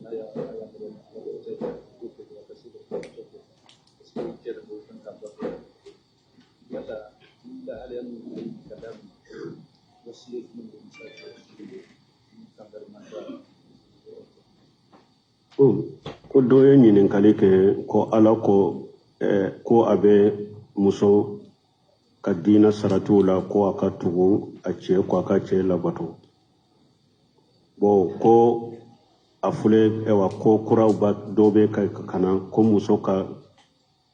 n'a y'a yamaruya ni Ala tɛ k'o kɛ a ka se ka muso kɛ parce que cɛ de b'o fɛn ka bato yala ni lahalaya ninnu bɛ ka daminɛ wasiya jumɛn bɛ musa cɛ kankari masa. Ko dɔ ye ɲininkali kɛ ko Ala ko ko a bɛ muso ka diina saratiw la ko a ka tugu a cɛ ko a ka cɛ labato. Bon, ko a filɛ ɛwa ko kuraw ba dɔ bɛ ka na ko muso ka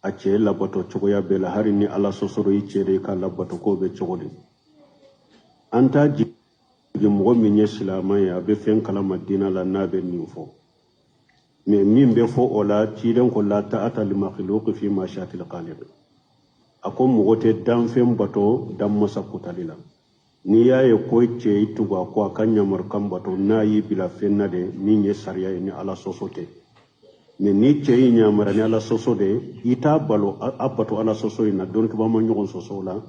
a cɛ labato cogoya bɛɛ la, hali ni Ala sɔsɔrɔ i cɛ de ka labato, k'o bɛ cogo di? An t'a jigin mɔgɔ min ye silamɛ ye, a bɛ fɛn kalama diina la n'a bɛ nin fɔ. Mais min bɛ fɔ o la, ciden ko la ta'ata li makhluqi fi mashi'atil khaliq, a ko mɔgɔ tɛ danfɛn bato danmasa kutali la. N'i y'a ye ko cɛ i tugu a ko a ka ɲamarukan bato, n'a y'i bila fɛn na de min ye sariya ye ni Ala sɔsɔ tɛ. Mais ni cɛ y'i ɲamara ni Ala sɔsɔ de, i t'a balo a bato Ala sɔsɔ in na. Dɔnnikɛbaa ma ɲɔgɔn sɔsɔ o la,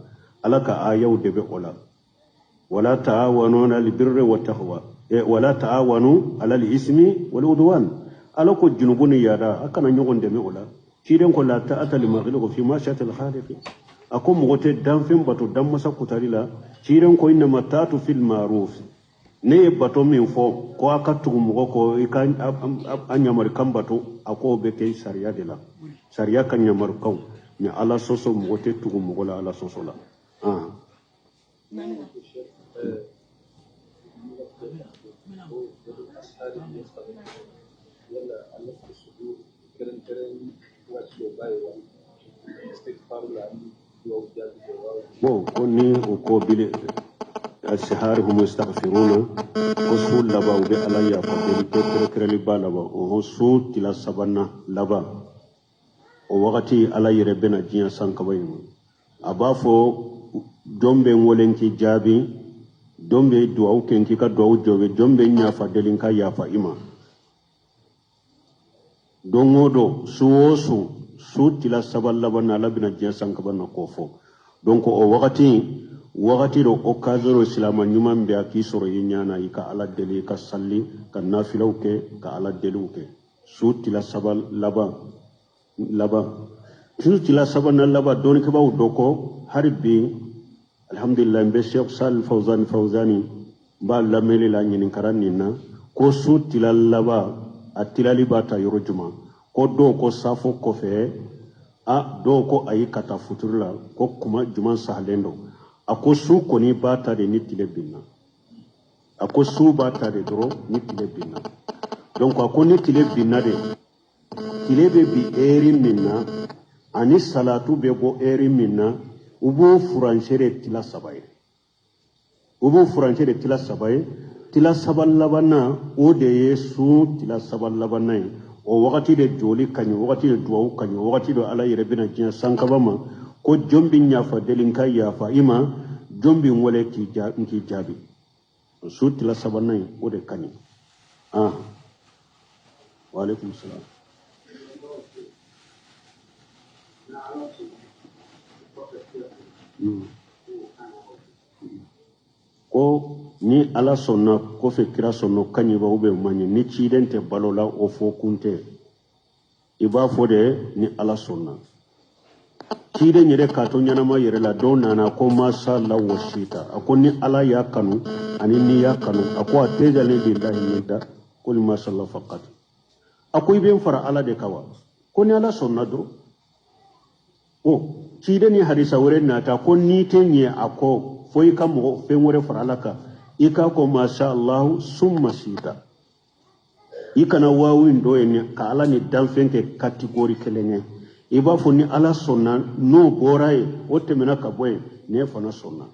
Ala ka ayaw de bɛ o la. Wala ta'awanu ala albirri wa taqwa, wala ta'awanu ala al-ismi wal udwan. Ala ko junubu ni yada a kana ɲɔgɔn dɛmɛ o la. Ciden ko la ta'ata li makhluqin fi ma'siyati al-khaliq, a ko mɔgɔ tɛ danfɛn bato danmasa kutali la. Ciden ko innama ta'atu fil ma'ruf, ne ye bato min fɔ ko a ka tugu mɔgɔ kɔ, i ka a ɲamarikan bato, a k'o bɛ kɛ sariya de la, sariya ka ɲamarikanw. Mais Ala sɔsɔ, mɔgɔ tɛ tugu mɔgɔ la Ala sɔsɔ la. Bon, ko ni o ko bile asihari hum yastaghfiruna, ko su laban u bɛ Ala yafa deli ko kɛrɛnkɛrɛnli ba laban o su tila sabanan laban, o wagati Ala yɛrɛ bɛna diɲɛ sankaba in ma. A b'a fɔ jɔn bɛ n wele n k'i jaabi, jɔn bɛ duwawu kɛ n k'i ka duwawu jaabi, jɔn bɛ n yafa deli n ka yafa i ma. Don o don, su o su, su tila saba laban na, Ala bɛna diɲɛ sankaba na k'o fɔ. Donc o wagati dɔ occasion dɔ silamɛ ɲuman bɛ a k'i sɔrɔ i ɲɛ na, i ka Ala deli, i ka sali, ka nafilaw kɛ, ka Ala deliw kɛ. Su tila saba laban laban, su tila sabanan laban, dɔnnikɛbaaw dɔ kɔ hali bi alhamdulilayi, n bɛ Sheikh Sal Fawzani Fawzani n b'a lamɛnli la ɲininkara nin na, ko su tila laban a tilali b'a ta yɔrɔ jumɛn? Ko dɔw ko safo kɔfɛ, a dɔw ko ayi ka taa futuri la, ko kuma jumɛn sahalen don? A ko su kɔni b'a ta de ni tile binna. A ko su b'a ta de dɔrɔn ni tile binna. Donc a ko ni tile binna de, tile bɛ bin ɛri min na ani salatu bɛ bɔ ɛri min na, u b'o furancɛ de tila saba ye, u b'o furancɛ de tila saba ye. Tila saba labanna, o de ye su tila saba labanna ye. O wagati de joli ka ɲi, wagati de duwawu ka ɲi, wagati de Ala yɛrɛ bɛna diɲɛ sankaba ma ko jɔn bɛ yafa deli n ka yafa i ma, jɔn bɛ n wele n k'i jaabi. Su tila sabanan in, o de ka ɲi. Wa alaikum salam. Ko ni Ala sɔnna kɔfɛ kira sɔnna, ka ɲi ba ou bien man ɲi? Ni ciden tɛ balo la, o fɔ kun tɛ. I b'a fɔ de ni Ala sɔnna. Ciden yɛrɛ k'a to ɲɛnama yɛrɛ la, dɔw nana ko masa la wasita, a ko ni Ala y'a kanu ani n'i y'a kanu, a ko a tɛjalen billahi nida ko ni masa la faqat. A ko i bɛ n fara Ala de kan wa? Ko ni Ala sɔnna dɔrɔn. O ciden ni hadisa wɛrɛ nata ko n'i tɛ ɲɛ a kɔ fo i ka mɔgɔ fɛn wɛrɛ fara Ala kan, i k'a ko masha Allahu summa sita. I kana waawu in dɔ ye ka Ala ni danfɛn kɛ catégorie kelen ye. I b'a fɔ ni Ala sɔnna, n'o bɔra yen, o tɛmɛna ka bɔ yen, ne fana sɔnna.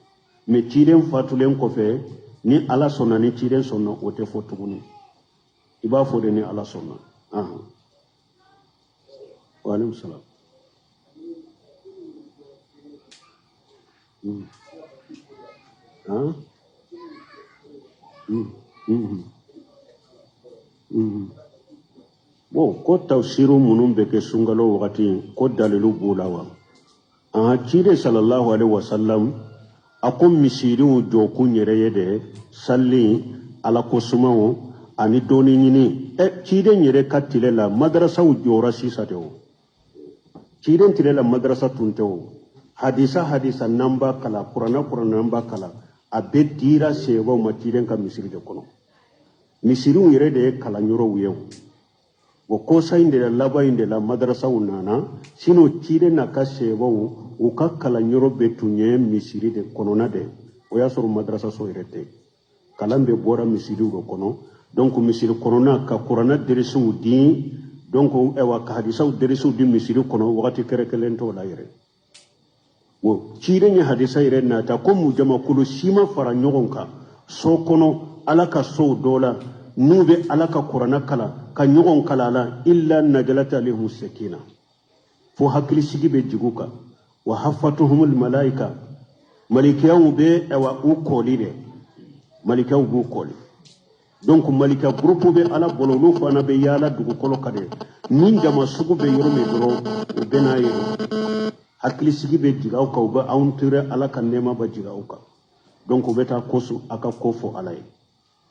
Mais ciden fatulen kɔfɛ, ni Ala sɔnna ni ciden sɔnna, o tɛ fɔ tuguni. I b'a fɔ de ni Ala sɔnna. Wa alaikum salam. Bon, ko tafsiru minnu bɛ kɛ sunkalo wagati, ko dalilu b'u la wa? Ciden sallallahu alaihi wasallam a ko misiriw jɔkun yɛrɛ ye de sali, Ala ko sumaw Ani dɔɔni ɲini. Ɛ ciden yɛrɛ ka tile la madarasaw jɔra sisan de o. Ciden tile la madarasa tun tɛ o. Hadisa hadisa n'an b'a kalan, kuranna kuranna n'an b'a kalan, a bɛɛ dira seebaw ma ciden ka misiri de kɔnɔ. Misiriw yɛrɛ de ye kalanyɔrɔw ye o. O kosa in de la, laban in de la madarasaw nana. Sinon ciden n'a ka seebaw u ka kalanyɔrɔ bɛɛ tun ye misiri de kɔnɔna de. O y'a sɔrɔ madarasaso yɛrɛ tɛ. Kalan bɛɛ bɔra misiriw de kɔnɔ. Donc misiri kɔnɔna ka kuranna deresiw di, donc ɛwa ka hadisaw deresiw di misiri kɔnɔ wagati kɛrɛkɛlen t'o la yɛrɛ. O ciden ye hadisa yɛrɛ nata ko mu jamakulu si ma fara ɲɔgɔn kan so kɔnɔ Ala ka sow dɔ la n'u bɛ Ala ka kuranna kalan ka ɲɔgɔn kalan la illa najalat alayhim sakina, fo hakilisigi bɛ jigin u kan. Wa hafatuhumul malaika, malikiyaw bɛ ɛwa u kɔli dɛ, malikiyaw b'u kɔli. Donc malika groupe bɛ Ala bolo, olu fana bɛ yaala dugukolo kan dɛ. Ni jama sugu bɛ yɔrɔ min dɔrɔn u bɛ n'a ye, hakilisigi bɛ jigin aw kan, u bɛ anw tere Ala ka nɛɛma bɛ jigin aw kan. Donc u bɛ taa koso a ka ko fɔ Ala ye.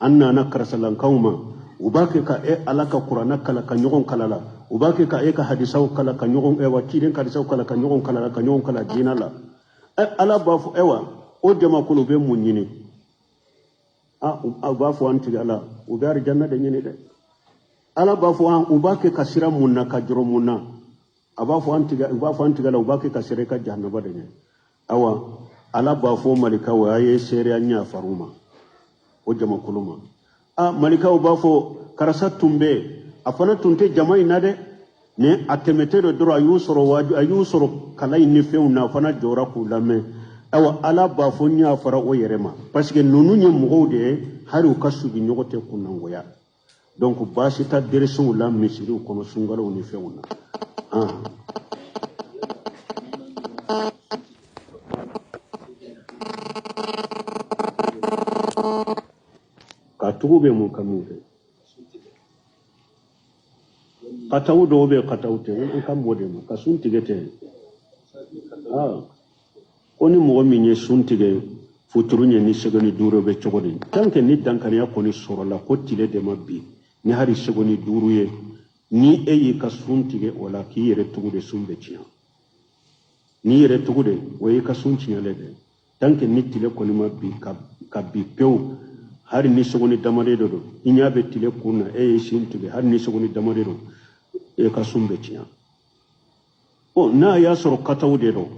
An nana karisalankaw ma, u b'a kɛ ka e Ala ka kuranna kalan ka ɲɔgɔn kala la, u b'a kɛ ka e ka hadisaw kalan ka ɲɔgɔn ɛwa ciden ka hadisaw kalan ka ɲɔgɔn kala la, ka ɲɔgɔn kala diinɛ la. Ɛ Ala b'a fɔ ɛwa o jamakulu bɛ mun ɲini? A u b'a fɔ an tigi Ala, u bɛ arijanna de ɲini dɛ. Ala b'a fɔ an u b'a kɛ ka sira mun na, ka jɔrɔ mun na? A b'a fɔ an tigi, u b'a fɔ an tigi la, u b'a kɛ ka sira i ka jahanaba de ɲɛ. Awa Ala b'a fɔ malikaw a ye seereya ɲafar'u ma, o jamakulu ma. A malikaw b'a fɔ karisa tun bɛ, a fana tun tɛ jama in na dɛ, ni a tɛmɛtɔ de dɔrɔn a y'u sɔrɔ waaju, a y'u sɔrɔ kalan in ni fɛnw na, a fana jɔra k'u lamɛn. Awa Ala b'a fɔ n yafara o yɛrɛ ma, parce que ninnu ye mɔgɔw de ye, hali u ka sigiɲɔgɔn tɛ kunnangoya. Donc baasi tɛ deresew la misiriw kɔnɔ sunkalow ni fɛnw na. Ka tugu bɛ mun ka mun kɛ? Kataw dɔw bɛ kataw tɛ, an kan b'o de ma, ka sun tigɛ tɛ. Ko ni mɔgɔ min ye sun tigɛ futuru ɲɛ ni seconde 5 bɛ cogo di? Tant que ni dankariya kɔni sɔrɔla ko tile de ma bin ni hali seconde 5 ye, ni e y'i ka sun tigɛ o la k'i yɛrɛ tugu de, sun bɛ tiɲɛ. N'i yɛrɛ tugu de, o y'i ka sun tiɲɛlen de. Tant que ni tile kɔni ma bin ka bin pewu, hali ni seconde damadɔ de don, i ɲɛ bɛ tile kun na, e ye sin tigɛ, hali ni seconde damadɔ don, e ka sun bɛ tiɲɛ. Bon, n'a y'a sɔrɔ kataw de don,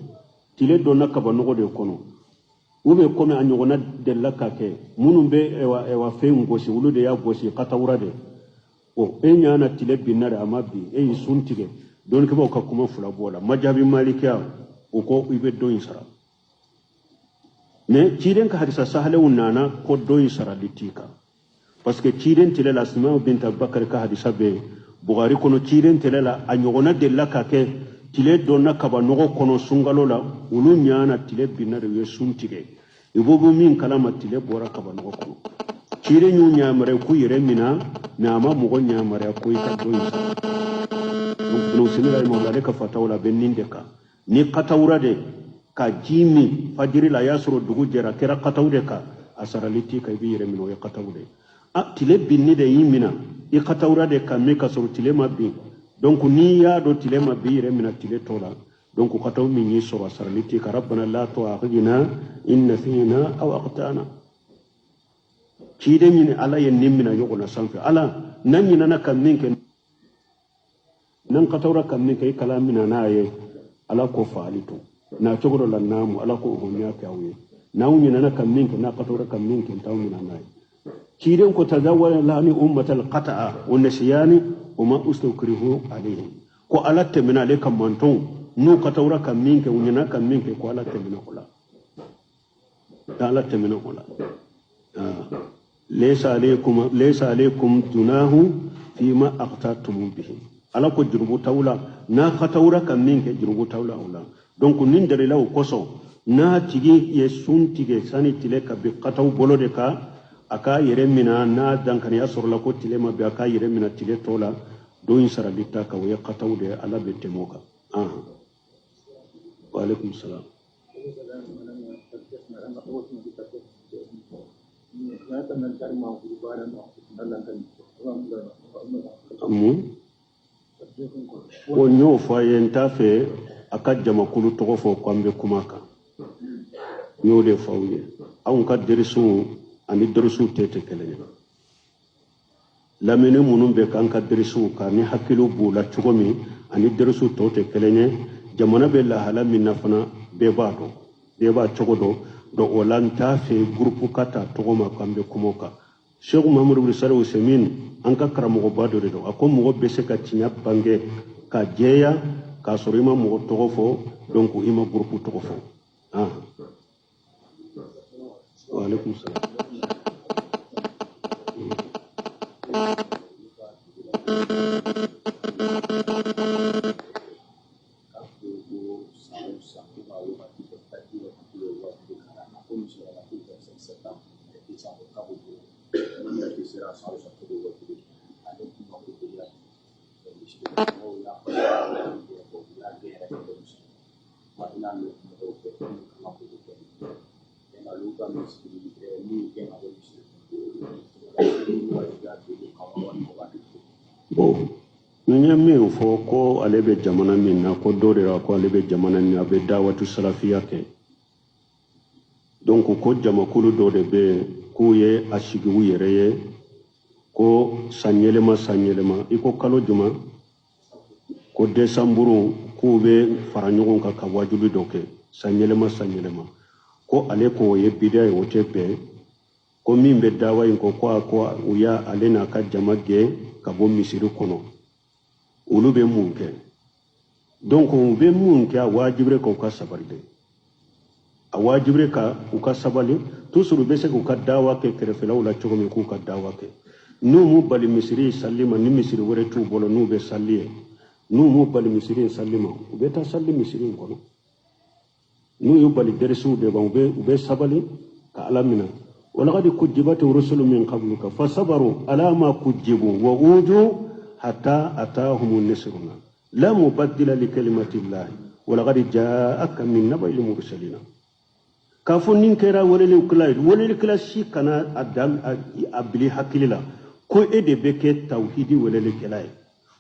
tile donna kabanɔgɔ de kɔnɔ, ou bien komi a ɲɔgɔnna delila ka kɛ, minnu bɛ ɛwa fɛn gosi, olu de y'a gosi katawura de. Bon, e ɲa na tile binna de, a ma bin, e y'i sun tigɛ. Dɔnnikɛbaaw ka kuma fila b'o la. Majabi malikiya o ko i bɛ dɔ in sara. Mais ciden ka hadisa sahalenw nana ko dɔ in sarali t'i kan, parce que ciden tile la Asma bint Abubakar ka hadisa bɛ yen Bukhari kɔnɔ, ciden tile la a ɲɔgɔnna delila ka kɛ, tile donna kabanɔgɔ kɔnɔ sunkalo la, olu ɲana tile binna de, u ye sun tigɛ. I b'o bɔ min kalama, tile bɔra kabanɔgɔ kɔnɔ. Ciden y'u yamaruya k'u yɛrɛ minɛ, mais a ma mɔgɔ yamaruya ko i ka dɔ in sara. Donc Ibn Usaymin rahimahullah ale ka fataw la a bɛ nin de kan. Ni katawura de ka ji min fajiri la, a y'a sɔrɔ dugu jɛra, a kɛra kataw de kan, a sarali t'i kan, i b'i yɛrɛ minɛ, o ye kataw de ye. A tile binni de y'i minɛ i katawura de kan min ka sɔrɔ tile ma bin. Donc n'i y'a dɔn tile ma bin, i yɛrɛ minɛ tile tɔ la. Donc kataw min y'i sɔrɔ, a sarali t'i kan. Rabbana la tu'akhidhna in nasina aw akhtana. Ciden ɲini Ala ye nin minɛ ɲɔgɔn na sanfɛ. Ala n'an ɲinɛna ka min kɛ, n'an katawura ka min kɛ, i kala minɛ n'a ye. Ala ko faali to na cogo dɔ la naamu, Ala ko o y'a kɛ aw ye. N'aw ɲinɛna ka min kɛ, n'a katawura ka min kɛ, t'aw minɛ n'a ye. Ciden ko tazawwara lani ummatal qata'a wa nisyani wa ma ustukrihu alayhi. Ko Ala tɛmɛna ale ka mantɔnw n'u katawura ka min kɛ, u ɲinɛna ka min kɛ, ko Ala tɛmɛna o la. Ala tɛmɛna o la. Laysa alaykum, laysa alaykum junahu fima aqtatum bihi. Ala ko jurubu t'aw la, n'a katawura ka min kɛ, jurubu t'aw la o la. Donc nin dalilaw kosɔn, n'a tigi ye sun tigɛ sani tile ka bin kataw bolo de kan, a k'a yɛrɛ minɛ, n'a dankariya sɔrɔla ko tile ma bin, a k'a yɛrɛ minɛ tile tɔ la, don in sarali t'a kan, o ye kataw de ye, Ala bɛ tɛmɛ o kan. Wa alaikum salam. Mun ko n y'o fɔ a ye, n t'a fɛ a ka jamakulu tɔgɔ fɔ ko an bɛ kuma kan. N y'o de fɔ aw ye, anw ka derisiw ani derisiw tɛ kelen ye. Lamini minnu bɛ k'an ka derisiw kan ni hakiliw b'u la cogo min, ani derisiw tɔw tɛ kelen ye. Jamana bɛ lahala min na fana, bɛɛ b'a dɔn, bɛɛ b'a cogo dɔn. Donc o la n t'a fɛ groupe ka ta tɔgɔ ma k'an bɛ kuma o kan. Sheikh Muhammadu bin Salih Usaimin, an ka karamɔgɔba dɔ de don, a ko mɔgɔ bɛ se ka tiɲɛ bange ka jɛya k'a sɔrɔ i ma mɔgɔ tɔgɔ fɔ, donc i ma groupe tɔgɔ fɔ. Ah, wa alaikum salam. Bon, n ye min fɔ ko ale bɛ jamana min na, ko dɔ de la ko ale bɛ jamana min na, a bɛ dawatu salafiya kɛ. Donc ko jamakulu dɔ de bɛ yen k'u ye a sigi u yɛrɛ ye ko san yɛlɛma, san yɛlɛma, i ko kalo juma, ko desanburu, k'u bɛ fara ɲɔgɔn kan ka wajuli dɔ kɛ san yɛlɛma, san yɛlɛma, ko ale ko o ye bidiya ye, o tɛ bɛn. Ko min bɛ dawa in kɔ, ko a ko u y'a ale n'a ka jama gɛn ka bɔ misiri kɔnɔ. Olu bɛ mun kɛ? Donc u bɛ mun kɛ? A wajibire ka u ka sabali dɛ, a wajibire ka u ka sabali. Toujours u bɛ se k'u ka dawa kɛ kɛrɛfɛlaw la cogo min, k'u ka dawa kɛ. N'u m'u bali misiri sali ma, ni misiri wɛrɛ t'u bolo n'u bɛ sali ye, n'u m'u bali misiri sali ma, u bɛ taa sali misiri in kɔnɔ. N'u y'u bali derisiw de ma, u bɛ sabali ka Ala minɛ. Walaqad kujibat rusulu min qabluka fasabaru ala ma kujibu wa uju hatta atahum nasruna la mubaddila li kalimati llahi walaqad ja'aka min naba'il mursalina. K'a fɔ nin kɛra welelikɛla ye, welelikɛla si kana a dan a bili hakili la ko e de bɛ kɛ tawhidi welelikɛla ye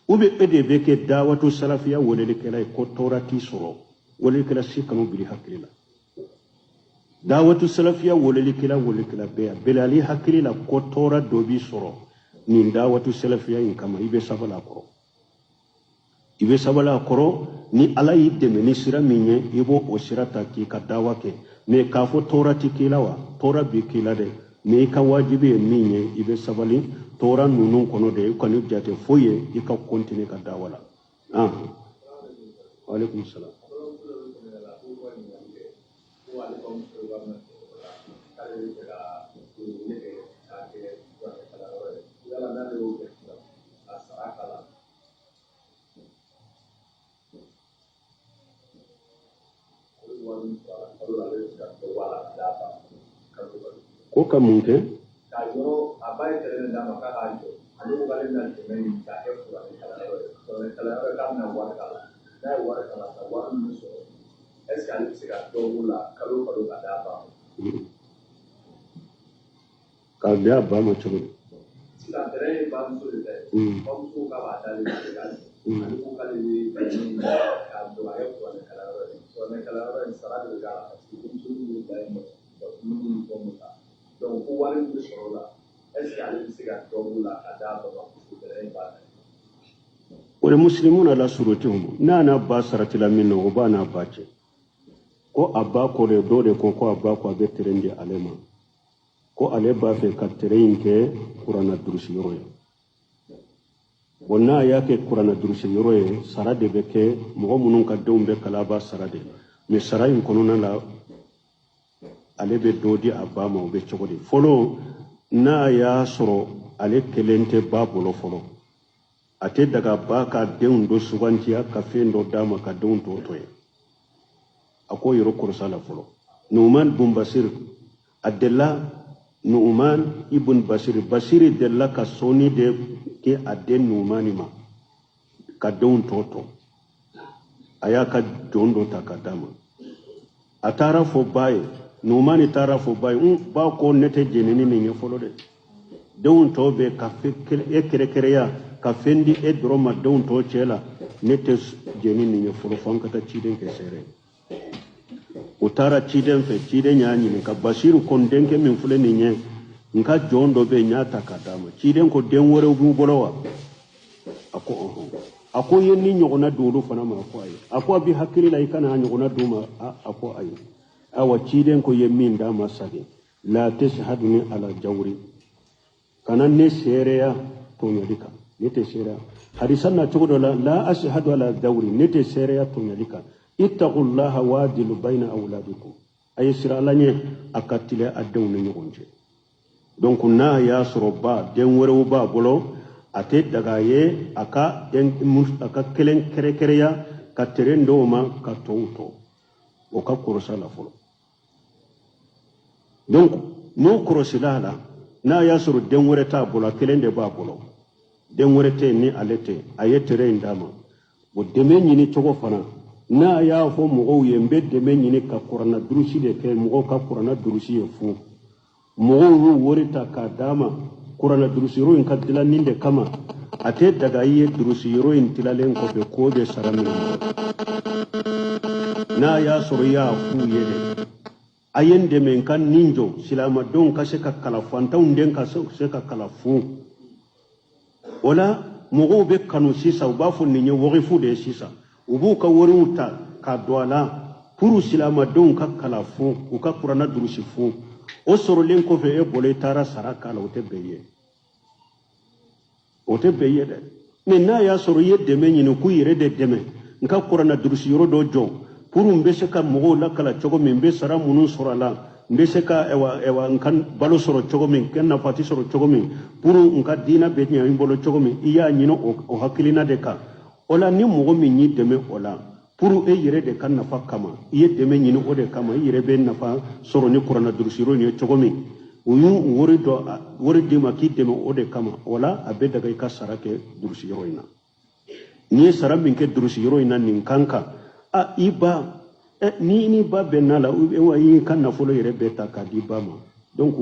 ou bien e de bɛ kɛ dawatu salafiya welelikɛla ye, ko tɔɔrɔ t'i sɔrɔ. Welelikɛla si kana bili hakili la. Dawatu salafiya welelikɛla, welelikɛla bɛɛ yan, bilali hakili la ko tɔɔrɔ dɔ b'i sɔrɔ nin dawatu salafiya in kama. I bɛ sabali a kɔrɔ, i bɛ sabali a kɔrɔ. Ni Ala y'i dɛmɛ ni sira min ye, i b'o o sira ta k'i ka dawa kɛ. Mais k'a fɔ tɔɔrɔ ti k'i la wa, tɔɔrɔ b'i k'i la dɛ. Mais i ka wajibi ye min ye, i bɛ sabali tɔɔrɔ ninnu kɔnɔ de. I kan'i jate foyi ye, i ka continuer ka dawa la. Ah, waaleykum salam. Ko ale bamuso b'a minɛ k'ale bɛ fɛ ka wele kɛ k'a kɛ kuranɛ kalanyɔrɔ ye. Yala n'ale y'o kɛ sisan, ka sara k'a la, ale bɛ wari min sɔrɔ a la kalo la, ale bɛ se ka dɔ bɔ a la ka d'a ba ma kalo o kalo? Ko ka mun kɛ? K'a yɔrɔ, a ba ye terrain d'a ma k'a k'a jɔ. Ale ko k'ale bɛna dɛmɛ ɲini k'a kɛ kuranɛ kalanyɔrɔ ye. Kuranɛ kalanyɔrɔ, k'a bɛna wari k'a la. N'a ye wari k'a la, ka wari min sɔrɔ, est ce que ale bɛ se ka dɔ b'o la kalo o kalo ka d'a ba ma? K'a di a ba ma cogo di? Sisan terrain ye bamuso de ta ye. Bamuso k'a b'a d'ale ma, ale k'a jɔ. Ale ko k'ale bɛ dɛmɛ ɲini k'a jɔ k'a kɛ kuranɛ kalanyɔrɔ ye. Kuranɛ kalanyɔrɔ in, sara de bɛ k'a la, parce que denmisɛnninw bɛ bila yen nɔ ka dumuni ni fɛnw bɛ ta. Donc ko wari min bɛ sɔrɔ o la, est ce que ale bɛ se ka dɔ b'o la ka d'a ba ma, parce que terrain in b'a ta ye? O de muslimuna la surutihum, n'a n'a ba saratila min na, o b'a n'a ba cɛ. Ko a ba ko de, dɔ de ko ko a ba ko a bɛ terrain di ale ma, ko ale b'a fɛ ka terrain in kɛ kuranna durusi yɔrɔ ye. Bon, n'a y'a kɛ kuranna durusi yɔrɔ ye, sara de bɛ kɛ mɔgɔ minnu ka denw bɛ kalan, a b'a sara de. Mais sara in kɔnɔna la, ale bɛ dɔ di a ba ma, o bɛ cogo di? Fɔlɔ, n'a y'a sɔrɔ ale kelen tɛ ba bolo fɔlɔ, a tɛ daga ba ka denw dɔ sugantiya ka fɛn dɔ d'a ma ka denw tɔ to yen. A k'o yɔrɔ kɔrɔsa la fɔlɔ. Numan bun Basir, a delila, Numan ibn Basir, Basiri delila ka sɔnni de kɛ a den Numani ma ka denw tɔ to. A y'a ka jɔn dɔ ta ka d'a ma. A taara fɔ ba ye, Numani taara fɔ ba ye, ba ko ne tɛ jɛnɛ ni nin ye fɔlɔ dɛ. Denw tɔw bɛ ka e kɛrɛkɛrɛya ka fɛn di e dɔrɔn ma denw tɔw cɛ la, ne tɛ jɛn ni nin ye fɔlɔ, fo an ka taa ciden kɛ seere ye. U taara ciden fɛ, ciden y'a ɲininka, Basiru ko n denkɛ min filɛ nin ye, n ka jɔn dɔ bɛ yen, n y'a ta k'a d'a ma. Ciden ko den wɛrɛw b'u bolo wa? A ko ɔhɔn. A ko i ye nin ɲɔgɔnna di olu fana ma? A ko ayi. A ko a b'i hakili la i ka na a ɲɔgɔnna d'u ma? A ko ayi. Awa, ciden ko i ye min d'a ma segin, la tashhaduni ala jawri, kana ne seereya tɔɲɔli kan, ne tɛ seereya. Hadisa na cogo dɔ la, la ashhadu ala jawri, ne tɛ seereya tɔɲɔli kan. Ittaqullaha wadilu bayna awladikum, a ye siran Ala ɲɛ, a ka tilen a denw ni ɲɔgɔn cɛ. Donc n'a y'a sɔrɔ ba den wɛrɛw b'a bolo, a tɛ daga a ye a ka den a ka kelen kɛrɛkɛrɛya ka terrain d'o ma ka tɔw to, o ka kɔrɔsi a la fɔlɔ. Donc n'o kɔrɔsila a la, n'a y'a sɔrɔ den wɛrɛ t'a bolo, a kelen de b'a bolo, den wɛrɛ tɛ yen ni ale tɛ, a ye terrain in d'a ma. O dɛmɛ ɲini cogo fana, n'a y'a fɔ mɔgɔw ye n bɛ dɛmɛ ɲini ka kuranna durusi de kɛ, mɔgɔw ka kuranna durusi ye fu, mɔgɔw y'u wari ta k'a d'a ma kuranna durusi yɔrɔ in ka dilanni de kama, a tɛ daga i ye durusi yɔrɔ in tilalen kɔfɛ k'o bɛ sara minɛ mɔgɔ la. N'a y'a sɔrɔ i y'a f'u ye de, a ye n dɛmɛ n ka nin jɔ, silamadenw ka se ka kalan, fantanw den ka se ka kalan fu. O la mɔgɔw bɛ kanu sisan, u b'a fɔ nin ye wagifu de ye sisan, u b'u ka wariw ta k'a don a la pour silamadenw ka kalan fu, u ka kuranna durusi fu. O sɔrɔlen kɔfɛ e bolo i taara sara k'a la, o tɛ bɛn i ye, o tɛ bɛn i ye dɛ. Mais n'a y'a sɔrɔ i ye dɛmɛ ɲini k'u yɛrɛ de dɛmɛ n ka kuranna durusi yɔrɔ dɔ jɔ pour n bɛ se ka mɔgɔw lakalan cogo min, n bɛ sara minnu sɔrɔ a la, n bɛ se ka ɛwa ɛwa n ka balo sɔrɔ cogo min, n ka nafati sɔrɔ cogo min, pour n ka diina bɛ ɲɛ n bolo cogo min, i y'a ɲini o hakilina de kan. O la ni mɔgɔ min y'i dɛmɛ o la pour e yɛrɛ de ka nafa kama, i ye dɛmɛ ɲini o de kama, i yɛrɛ bɛ nafa sɔrɔ ni kuranna durusi yɔrɔ in ye cogo min, u y'u wari dɔ wari d'i ma k'i dɛmɛ o de kama, o la a bɛ daga i ka sara kɛ durusi yɔrɔ in na. N'i ye sara min kɛ durusi yɔrɔ in na nin kan kan, a i ba ni ni ba bɛnn'a la, wa i y'i ka nafolo yɛrɛ bɛɛ ta k'a di ba ma, donc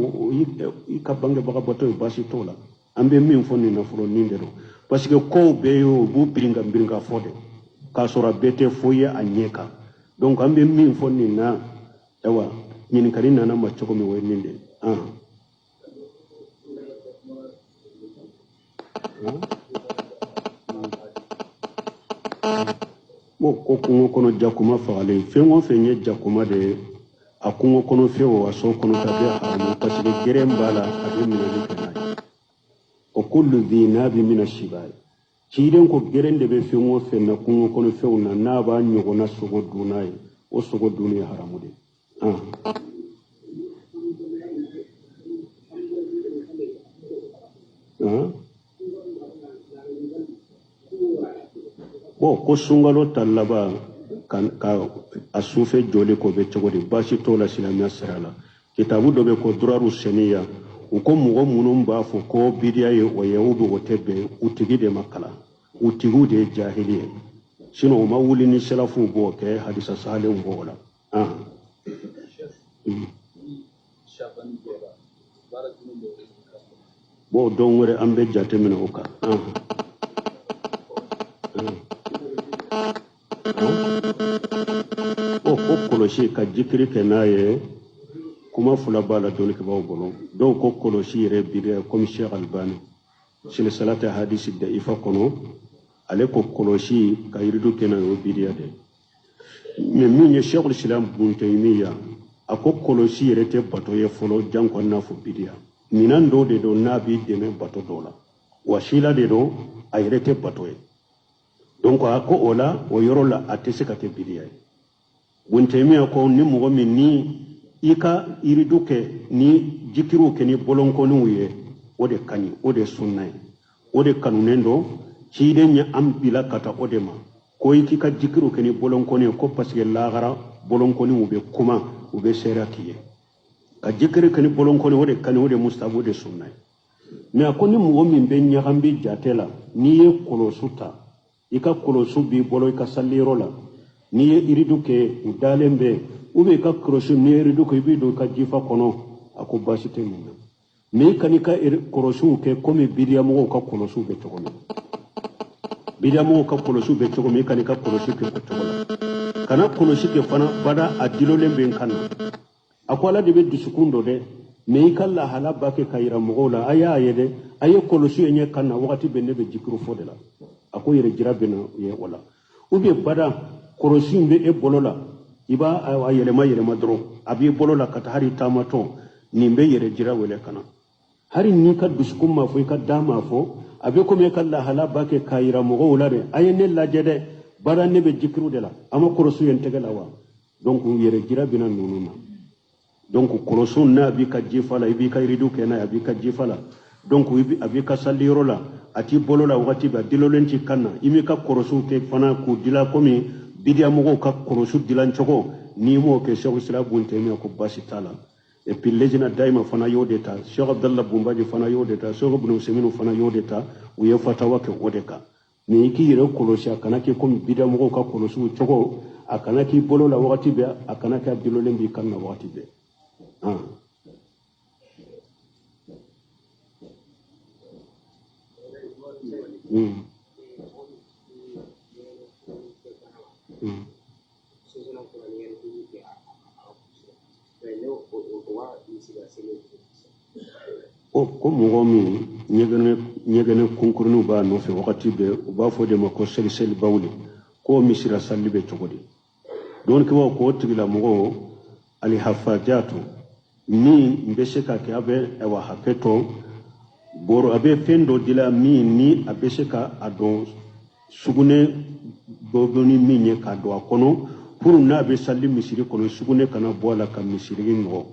i ka bangebaga bato ye, baasi t'o la. An bɛ min fɔ nin nafolo nin de don, parce que kow bɛɛ ye u b'u birinka birinka fɔ de, k'a sɔrɔ a bɛɛ tɛ foyi ye a ɲɛ kan. Donc an bɛ min fɔ nin na, ayiwa ɲininkali nana ma cogo min, o ye nin de ye. Bon, ko kungo kɔnɔ jakuma fagalen, fɛn o fɛn ye jakuma de ye, a kungo kɔnɔ fɛn o a so kɔnɔ ta bɛ haramu, parce que gɛrɛn b'a la, a bɛ minɛli kɛ n'a ye. O kullu dhi nabi mina shibai, ciden ko gɛrɛn de bɛ fɛn o fɛn na kungo kɔnɔ fɛnw na, n'a b'a ɲɔgɔnna sogo dun n'a ye, o sogo dunni ye haramu de ye. Bon, ko sunkalo ta laban ka a sufɛ jɔli ko bɛ cogo di? Baasi t'o la silamɛya sira la. Kitabu dɔ bɛ ko duraru seniya, u ko mɔgɔ minnu b'a fɔ ko bidiya ye o ye, u bɛ o tɛ bɛn, u tigi de ma kalan, u tigiw de ye jahili ye, sinon u ma wuli ni salafuw b'o kɛ, hadisa sahalenw b'o la. Bon, don wɛrɛ an bɛ jate minɛ o kan. O ko kɔlɔsi ka jikiri kɛ n'a ye, kuma fila b'a la dɔnnikɛbaaw bolo. Dɔw ko kɔlɔsi yɛrɛ bidiya, komi Sheikh Albani silsilata hadisi da'ifa kɔnɔ, ale ko kɔlɔsi ka yiridu kɛ n'a ye o bidiya de. Mais min ye Sheikhul Islam Ibn Taymiya, a ko kɔlɔsi yɛrɛ tɛ bato ye fɔlɔ, janko n'a fɔ bidiya. Minan dɔ de don n'a b'i dɛmɛ bato dɔ la, wasila de don, a yɛrɛ tɛ bato ye. Donc a ko o la, o yɔrɔ la a tɛ se ka kɛ bidiya ye. Ibn Taymiya ko ni mɔgɔ min ni i ka yiridu kɛ ni jikiriw kɛ ni bolonkɔniw ye, o de ka ɲi, o de sunna ye, o de kanunen don, ciden ye an bila ka taa o de ma, ko i k'i ka jikiriw kɛ ni bolonkɔni ye, ko parce que lahara bolonkɔniw bɛ kuma, u bɛ seereya k'i ye. Ka jikiri kɛ ni bolonkɔni, o de ka ɲi, o de mustahabu, o de sunna ye. Mais a ko ni mɔgɔ min bɛ ɲagambi jate la, n'i ye kɔlɔsu ta, i ka kɔlɔsu b'i bolo i ka saliyɔrɔ la, n'i ye iridu kɛ u dalen bɛ, ou bien i ka kɔlɔsi n'i ye iridu kɛ i b'i don i ka jifa kɔnɔ, a ko baasi tɛ nin na. Mais i kan'i ka kɔlɔsiw kɛ komi bidiyamɔgɔw ka kɔlɔsiw bɛ cogo min. Bidiyamɔgɔw ka kɔlɔsiw bɛ cogo min, i kan'i ka kɔlɔsi kɛ o cogo la. Kana kɔlɔsi kɛ fana bada a dilolen bɛ n kan na. A ko Ala de bɛ dusukun dɔn dɛ, mais i ka lahala ba kɛ ka yira mɔgɔw la, a y'a ye dɛ, a ye kɔlɔsi ye ɲɛ kan na wagati bɛɛ ne bɛ jikiru fɔ de la. A ko yɛrɛ jira bɛ na ye o la. Ou bien bada kɔlɔsi in bɛ e bolo la, i b'a a yɛlɛma yɛlɛma dɔrɔn, a b'i bolo la ka taa hali taamatɔ, nin bɛ yɛrɛ jira wele ka na. Hali n'i ka dusukun m'a fɔ, i ka da m'a fɔ, a bɛ komi e ka lahala ba kɛ k'a yira mɔgɔw la dɛ, a ye ne lajɛ dɛ, bada ne bɛ jikiru de la, a ma kɔlɔsi ye n tɛgɛ la wa. Donc yɛrɛ jira bɛ na ninnu na. Donc kɔlɔsiw n'a b'i ka jifa la, i b'i ka yiridu kɛ n'a ye, a b'i ka jifa la. Donc a b'i ka saliyɔrɔ la, a t'i bolo la wagati bɛɛ, a dilolen t'i kan na. I m'i ka kɔlɔsiw kɛ fana k'u dila komi bidiyamɔgɔw ka kɔlɔsiw dilan cogo, n'i m'o kɛ, Sɛku Sira Bun Tɛmiya ko baasi t'a la. Et puis lejina dayima fana y'o de ta, Sɛku Abdallah Bunbaji fana y'o de ta, Sɛku Bunu Useminu fana y'o de ta, u ye fatawa kɛ o de kan. Mais i k'i yɛrɛ kɔlɔsi, a kana kɛ komi bidiyamɔgɔw ka kɔlɔsiw cogo, a kana k'i bolo la wagati bɛɛ, a kana kɛ a dilolen b'i kan na wagati bɛɛ. Ko mɔgɔ min ɲɛgɛnɛ kunkuruninw b'a nɔfɛ wagati bɛɛ, u b'a fɔ de ma ko seliseli bawuli, k'o misira sali bɛ cogo di? Dɔnnikɛbaaw k'o tigilamɔgɔ alihafajatu min bɛ se ka kɛ, a bɛ ayiwa hakɛ to bɔrɔ, a bɛ fɛn dɔ dila min ni a bɛ se ka a dɔn sugunɛ bɔ ni min ye k'a don a kɔnɔ, pour n'a bɛ sali misiri kɔnɔ sugunɛ kana bɔ a la ka misiri nɔgɔ.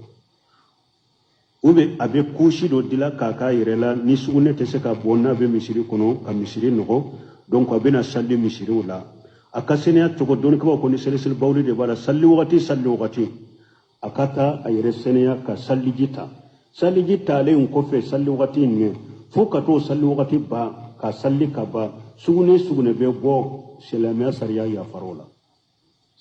Ou bien a bɛ kusi dɔ dila k'a k'a yɛrɛ la ni sugunɛ tɛ se ka bɔ n'a bɛ misiri kɔnɔ ka misiri nɔgɔ, donc a bɛna sali misiriw la. A ka sɛnɛya cogo dɔnnikɛbaaw ko ni seliseli bawuli de b'a la, sali wagati sali wagati a ka taa a yɛrɛ sɛnɛya ka saliji ta. Saliji talen kɔfɛ sali wagati in ɲɛ fo ka t'o sali wagati ban ka sali ka ban, sugunɛ sugunɛ bɛ bɔ, silamɛya sariya yafar'o la.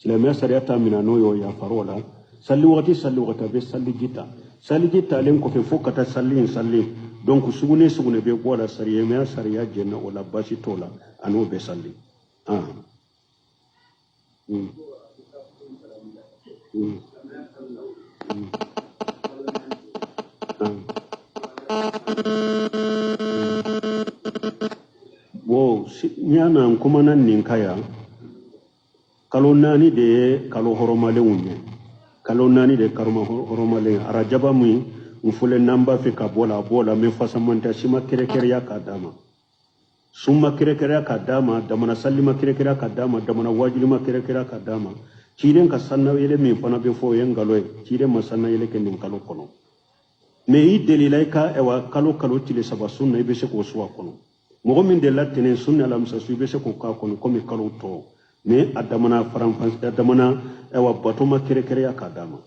Silamɛya sariya ta minɛ n'o y'o yafar'o la. Sali wagati sali wagati a bɛ saliji ta. Saliji talen kɔfɛ fo ka taa sali in sali, donc sugunɛ sugunɛ bɛ bɔ a la, silamɛya sariya jɛnna o la, baasi t'o la, a n'o bɛ sali. Bon, n y'a na n kumana nin kan yan. Kalo 4 de ye kalo hɔrɔmalenw ye. Kalo 4 de ye kalo hɔrɔmalen ye. Arajaba min n fɔlen n'an b'a fɛ ka bɔ la, a b'o la, mais fasamantɛ si ma kɛrɛkɛrɛya k'a d'a ma. Sun ma kɛrɛkɛrɛya k'a d'a ma, damana sali ma kɛrɛkɛrɛya k'a d'a ma, damana wajuli ma kɛrɛkɛrɛya k'a d'a ma. Ciden ka sannayɛlɛ min fana bɛ fɔ o ye nkalon ye. Ciden ma sannayɛlɛ kɛ nin kalo kɔnɔ. Mais i delila i ka ayiwa kalo kalo tile 3 sun na, i bɛ se k'o sun a kɔnɔ. Mɔgɔ min delila tɛnɛn sun ni alamisa sun, i bɛ se k'o k'a kɔnɔ komi kalo tɔ. Mais a damana faranfasi, a damana ayiwa bato ma kɛrɛkɛrɛya k'a d'a ma.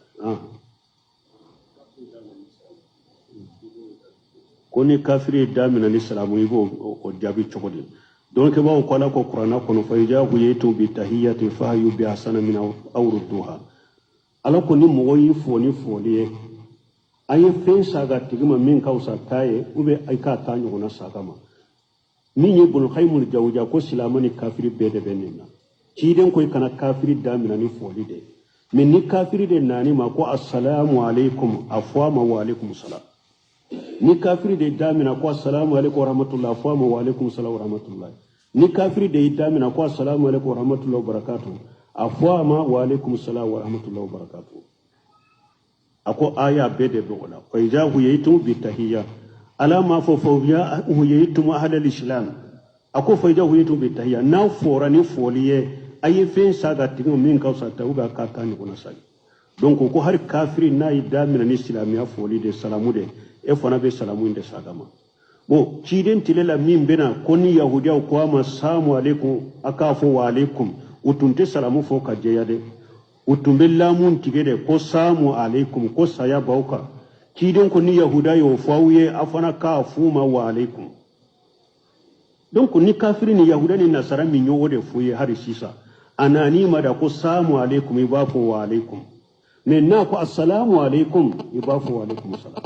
Ko ni kafiri ye da minɛ ni silamɛ, i b'o o jaabi cogo di? Dɔnnikɛbaaw ko Ala ko kuranna kɔnɔ, fa iza huyitum bi tahiyyati fahayyu bi ahsana min aw rudduha. Ala ko ni mɔgɔ y'i fo ni foli ye, a ye fɛn saga tigi ma min ka fisa ta ye, ou bien i k'a ta ɲɔgɔnna saga ma. Min ye Ibn Qayyim al-Jawziya ko silamɛ ni kafiri bɛɛ de bɛ nin na. Ciden ko i kana kafiri da minɛ ni foli de. Mais ni kafiri de nani ma ko assalamu alaikum, a fɔ a ma wa alaikum salam. Ni kafiri de da minɛ ko assalamu alaikum wa rahmatullah, a fɔ a ma wa alaikum salam wa rahmatullah. Ni kafiri de da minɛ ko assalamu alaikum wa rahmatullah wa barakatuh, a fɔ a ma wa alaikum salam wa rahmatullah wa barakatuh. A ko aya bɛɛ de bɛ o la. Fa iza huyitum bi tahiyya. Ala m'a fɔ fa iza huyitum ahlal islam. A ko fa iza huyitum bi tahiyya. N'aw fɔra ni foli ye, a ye fɛn saga tigi ma min ka fisa ta, ou bien a k'a ta ɲɔgɔnna saga. Donc ko hali kafiri n'a y'i da minɛ ni silamɛya foli de, salamu de, e fana bɛ salamu in de saga ma. Bon, ciden tile la min bɛ na ko ni yahudiyaw ko a ma salamu aleykum, a k'a fɔ wa aleykum, u tun tɛ salamu fɔ ka jɛya dɛ. U tun bɛ lamu tigɛ de ko salamu aleykum, ko saya b'aw kan. Ciden ko ni yahuda y'o fɔ aw ye, a fana k'a f'u ma wa aleykum. Donc ni kafiri ni yahuda ni nasara min y'o de f'u ye hali sisan, a nan'i ma da ko salamu aleykum, i b'a fɔ wa aleykum. Mais n'a ko assalamu aleykum, i b'a fɔ wa aleykum salam.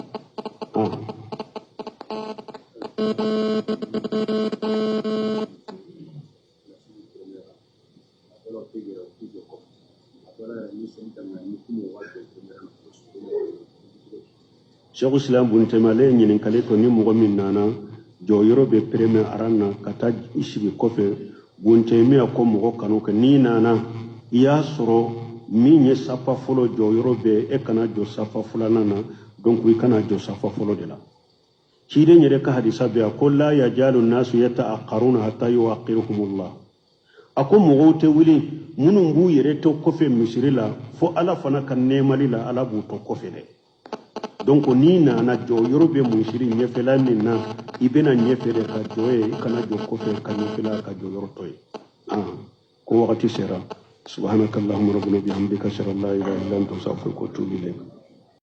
Sɛku Islam Bun Taymiya ale ye ɲininkali kɛ ni mɔgɔ min nana jɔyɔrɔ bɛ premier rang na ka taa i sigi kɔfɛ Bun Taymiya ko mɔgɔ kan'o kɛ n'i nana i y'a sɔrɔ min ye safa fɔlɔ jɔyɔrɔ bɛ e kana jɔ safa filanan na donc i kana jɔ safa fɔlɔ de la ciden yɛrɛ ka hadisa bɛ yan ko la yajalu nasu yata'akharuna hatta yuwaqqiruhumullah a ko mɔgɔw tɛ wuli minnu b'u yɛrɛ to kɔfɛ misiri la fo ala fana ka nɛɛmali la ala b'u to kɔfɛ dɛ donc n'i nana jɔyɔrɔ bɛ misiri ɲɛfɛla min na i bɛna ɲɛfɛ de ka jɔ yen i kana jɔ kɔfɛ ka ɲɛfɛla ka jɔyɔrɔ to yen ko wagati sera subhanaka allahumma rabbana bihamdika ashhadu an la ilaha illa anta astaghfiruka wa atubu ilayk.